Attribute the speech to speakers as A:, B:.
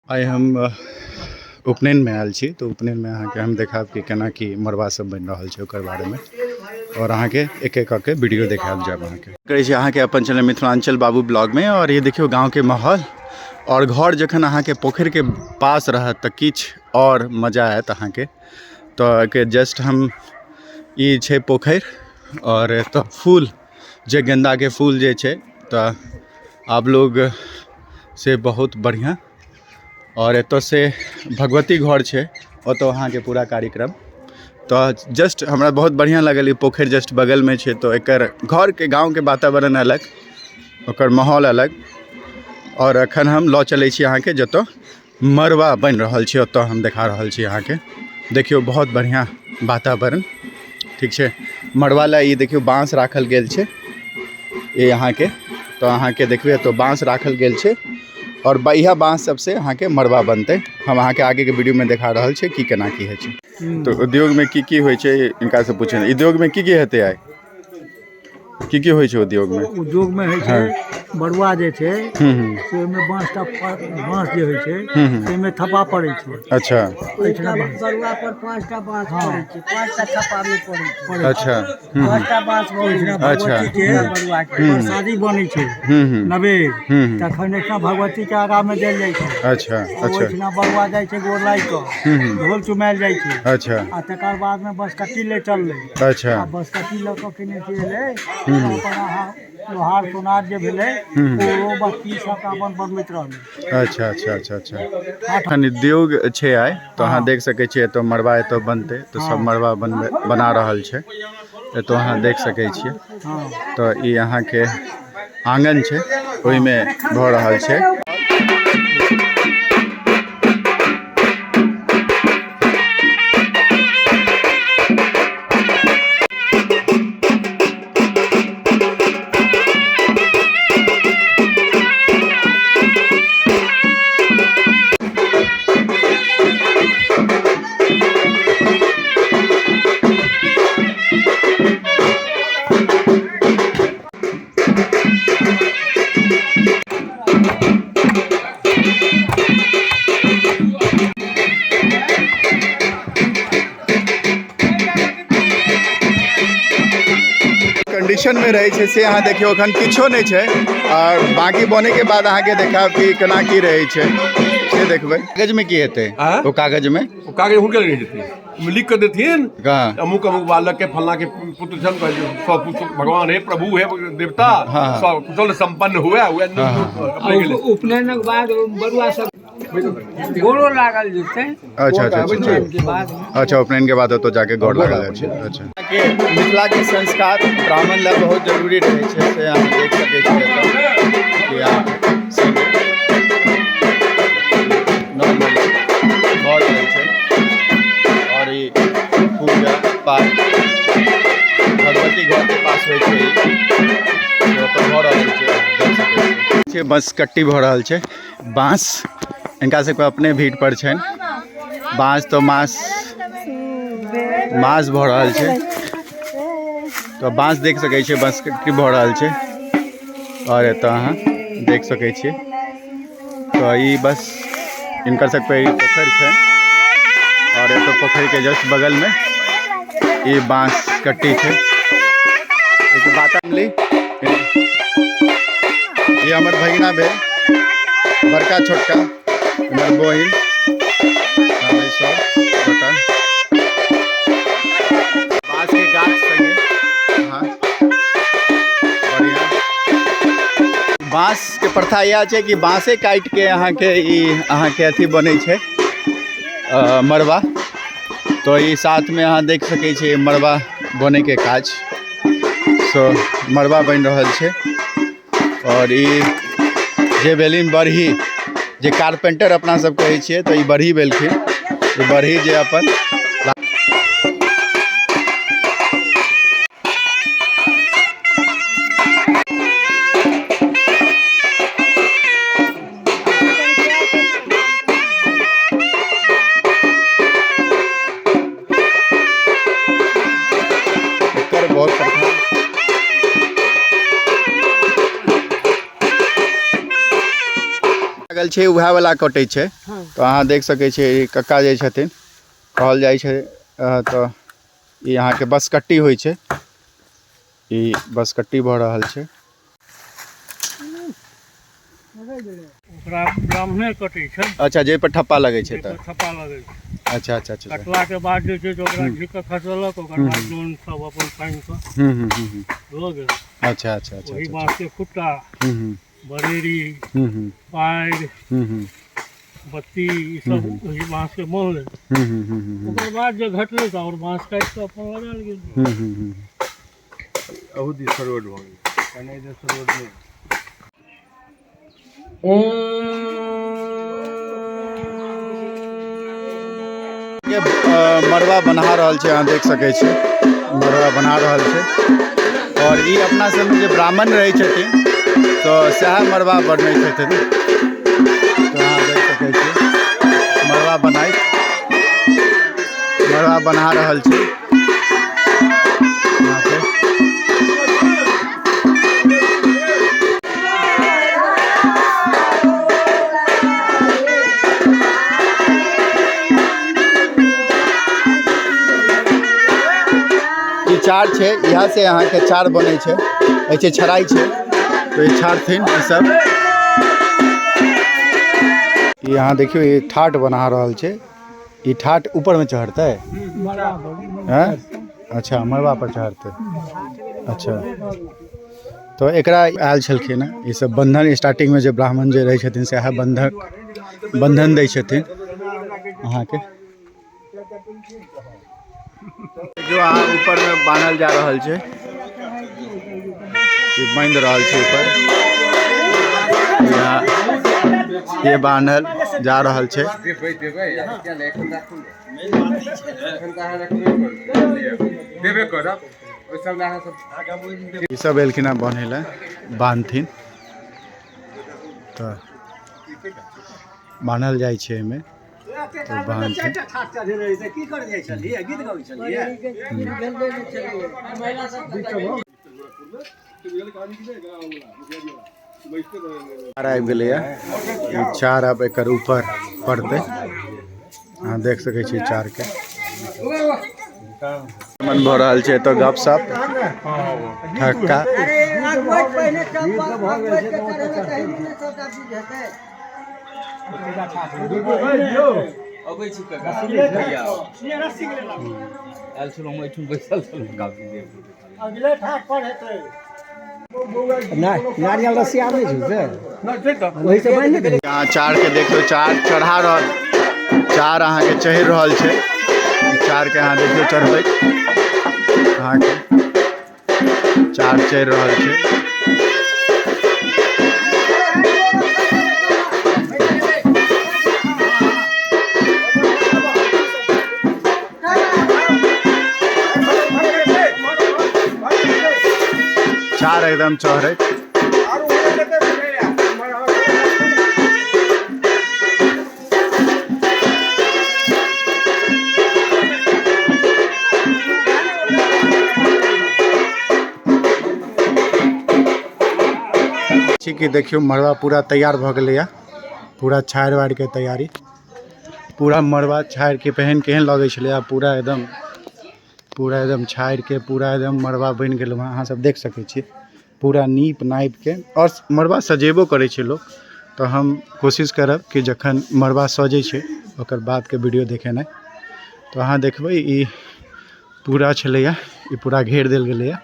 A: आइ हम उपनयनमे आयल छी तऽ उपनयनमे अहाँके हम देखायब कि केना की मड़बा सब बनि रहल छै ओकर बारेमे आओर अहाँके एक एक कऽ के वीडियो देखायल जायब अहाँके करै छी अहाँके अपन चैनल मिथिलाञ्चल बाबू ब्लॉगमे। आओर ये देखियौ गाँवके माहौल आओर घर जखन अहाँके पोखरिके पास रहत तऽ किछु आओर मजा आयत अहाँके। तऽ एहिके जस्ट हम ई छै पोखरि आओर एतऽ फूल जे गेन्दाके फूल जे छै तऽ आब लोग से बहुत बढ़िआँ। आओर एतऽसँ भगवती घर छै ओतऽ अहाँके पूरा कार्यक्रम। तऽ जस्ट हमरा बहुत बढ़िआँ लागल ई पोखरि जस्ट बगलमे छै तऽ एकर घरके गाँवके वातावरण अलग ओकर माहौल अलग। आओर एखन हम लऽ चलै छी अहाँके जतऽ मड़बा बनि रहल छै ओतऽ हम देखा रहल छी अहाँके। देखियौ बहुत बढ़िआँ वातावरण ठीक छै। मड़बा लए ई देखियौ बाँस राखल गेल छै ई अहाँके तऽ अहाँके देखबै तऽ बाँस राखल गेल छै आओर इएह बाँस सबसँ अहाँके मड़बा बनतै। हम अहाँके आगेके वीडियोमे देखा रहल छी कि केना की होइ छै। तऽ उद्योगमे की की होइ छै हिनकासँ पूछै। उद्योगमे की की हेतै आइ? की की होइ छै उद्योगमे?
B: उद्योगमे होइ छै बरुआ जे छै से ओहिमे बाँसटा बाँस जे होइ छै ताहिमे थप्पा पड़ै छै।
A: अच्छा।
B: एहिठिना
C: बरुआ पर 5टा बाँस पड़ै छै, 5टा थप्पा मे पड़ै छै।
A: अच्छा।
C: 5टा बाँस
B: ओहिठिना भगवतीके
C: बरुआ के
B: प्रसादी बनै छै नवेद, तखन एहिठिना भगवतीके आगाँमे देल जाइ छै।
A: अच्छा अच्छा।
B: ओहिठिना बरुआ जाइ छै गोर लागि कऽ ढोल चुमायल जाइ छै।
A: अच्छा।
B: आ तकर बादमे बसकट्टी ले चललै।
A: अच्छा।
B: आ बसकट्टी लऽ कऽ केने से एलै अपन अहाँ लोहार सोनार जे भेलै ओ बत्ती सबटा अपन बनबैत रहलै।
A: अच्छा अच्छा अच्छा अच्छा। एखन उद्योग छै आइ तऽ अहाँ देख सकै छियै एतऽ मड़बा एतऽ बनतै तऽ सब मड़बा बनबै बना रहल छै एतऽ अहाँ देख सकै छियै। तऽ ई अहाँके आङ्गन छै ओहिमे भऽ रहल छै। कंडीशन में रहै छै से अहाँ देखियौ एखन किछो नहि छै। आओर बाकी बनैके बाद अहाँके देखायब कि केना की रहै छै से देखबै। कागजमे की हेतै? ओ कागजमे
D: ओ कागज हुनके लग रहि जेतै, ओहिमे लिख कऽ देथिन अमुक अमुक बालक के फलना के पुत्र छन, सब कुछ भगवान हे प्रभु हे देवता सब कुशल संपन्न हुए हुए।
C: उपनयनक बाद बरुआ सब गोरो लागल जेतै।
A: अच्छा अच्छा अच्छा अच्छा। उपनयन के बाद ओतऽ जाके गोर लागल जाइ छै। अच्छा। के मिथिला के संस्कार ब्राह्मण लए बहुत जरूरी रहै छै से अहाँ देख सकै छियै एतऽ कि अहाँ नॉर्मल भऽ रहल छै। आओर ई पूजा पाठ भगवती घरके पास होइ छै ओतऽ भऽ रहल छै देख सकै छियै। बँसकट्टी भऽ रहल छै। बाँस हिनका सबके अपने भीड़ पर छनि। बाँस तऽ माँस माँस भऽ रहल छै। तऽ बाँस देख सकै छियै बँसकट्टी भऽ रहल छै। आओर एतऽ अहाँ देख सकै छियै। तऽ ई बस हिनकर सबके ई पोखरि छै। आओर एतऽ पोखरिके जस्ट बगलमे ई बाँस कट्टी छै। एक बातमली ई हमर भगिना भेल बड़का छोटका हमर बहिन सब गोटा बाँस के गाछ संगे। हाँ बढ़िया। बाँस के प्रथा इएह छै कि बाँसे काटि के अहाँके ई अहाँके अथी बनै छै मड़बा। तऽ ई साथमे अहाँ देख सकै छियै मड़बा बनैके काज। सो मड़बा बनि रहल छै। आओर ई जे भेलिन बरही जे कारपेंटर अपना सब कहै छियै तऽ ई बरही भेलखिन। ई बरही जे अपन एकर बहुत प्रथा लागल आयल छै उएह वला कटै छै।
C: हँ।
A: तऽ अहाँ देख सकै छियै ई कक्का जे छथिन, कहल जाइ छै तऽ ई अहाँके बसकट्टी होइ छै, ई बसकट्टी भऽ रहल छै।
B: ओकरा ब्राह्मणे कटै छै।
A: अच्छा, जाहि पर ठप्पा लगै छै तऽ
B: जाहिपर ठप्पा लगै छै।
A: अच्छा अच्छा अच्छा अच्छा।
B: कटलाके बाद जे छै से ओकरा झीक कऽ खसेलक, ओकर बाद जौन सब अपन पानि कऽ
A: हूँ हूँ हूँ हूँ
B: लऽ गेल।
A: अच्छा अच्छा अच्छा
B: ओही
A: अच्छा
B: बाँसके खुट्टा,
A: हूँ हूँ
B: बरेरी,
A: हूँ हूँ
B: पारि,
A: हूँ हूँ
B: बत्ती, ई सब ओही बाँसके बनलै।
A: हूँ हूँ हूँ हूँ
B: ओकर बाद जे घटलै तऽ आओर बाँस काटि कऽ अपन लगायल गेल।
A: हूँ हूँ हूँ
D: अहू दिस रोड भऽ गेल।
A: के मड़बा बना रहल छै, अहाँ देख सकै छी मड़बा बना रहल छै। आओर ई अपना सबमे जे ब्राह्मण रहै छथिन तऽ सएह मड़बा बनबै छथिन। तऽ अहाँ देख सकै छी मड़बा बनाइत मड़बा बना रहल छै अहाँके। ई चार छै, इएह से अहाँके चार बनै छै, ऐसे छड़ाइ छै तऽ ई छाड़थिन ई सब। ई अहाँ देखियौ, ई ठाठ बना रहल छै। ई ठाठ ऊपरमे चढ़तै हैं? अच्छा, मड़बा पर चढ़तै। अच्छा, तऽ एकरा आयल छलखिन हेँ ई सब बन्धन। स्टार्टिंगमे जे ब्राह्मण जे रहै छथिन सएह बन्धक बन्धन दै छथिन अहाँके। जो अहाँ ऊपरमे बान्हल जा रहल छै, ई बान्हि रहल छै ऊपर, यहाँ ये बान्हल जा रहल छै।
D: देबे करब ओहि सब अहाँ सब।
A: ई सब एलखिन हेँ बान्है लए, बान्हथिन तऽ बान्हल जाइ छै एहिमे तऽ बान्हथिन। चार आबि गेलैए, ई चार आब एकर ऊपर पड़तै। अहाँ देख सकै छी चारके। मन भऽ रहल छै एतऽ गप सप ठक्का।
C: अरे अगवैत पहिने सब अगवैत के चढ़ेबै तही ने सबटा चीज हेतै।
E: अबै छी काका, भैया आयल छलहुँ, हम एहिठाम बैसल छलहुँ काफी देर।
B: अगले ठाठ पर हेतै।
F: नारियल रस्सी आबै छै से
D: नहि छै तऽ
F: ओहि से बान्हि नहि।
A: यहाँ चार के देखियौ, चार चढ़ा रहल, चार अहाँके चढ़ि रहल छै। ई चार के अहाँ देखियौ चढ़बैत, अहाँके चार चढ़ि रहल छै। चार एकदम चढ़ैत। ठीक है, देखियौ मड़बा पूरा तैयार भऽ गेलैए, पूरा छाड़ि वाड़िके तैयारी, पूरा मड़बा छाड़िके पहिन केहन लगै छलै आब पूरा एकदम छाड़िके पूरा एकदम मड़बा बनि गेल हँ। अहाँ सब देख सकै छी पूरा नीप नापिके आओर मड़बा सजेबो करै छै लोक। तऽ हम कोशिश करब कि जखन मड़बा सजै छै ओकर बादके वीडियो देखेनाइ। तऽ अहाँ देखबै ई पूरा छलैए, ई पूरा घेर देल गेलैए।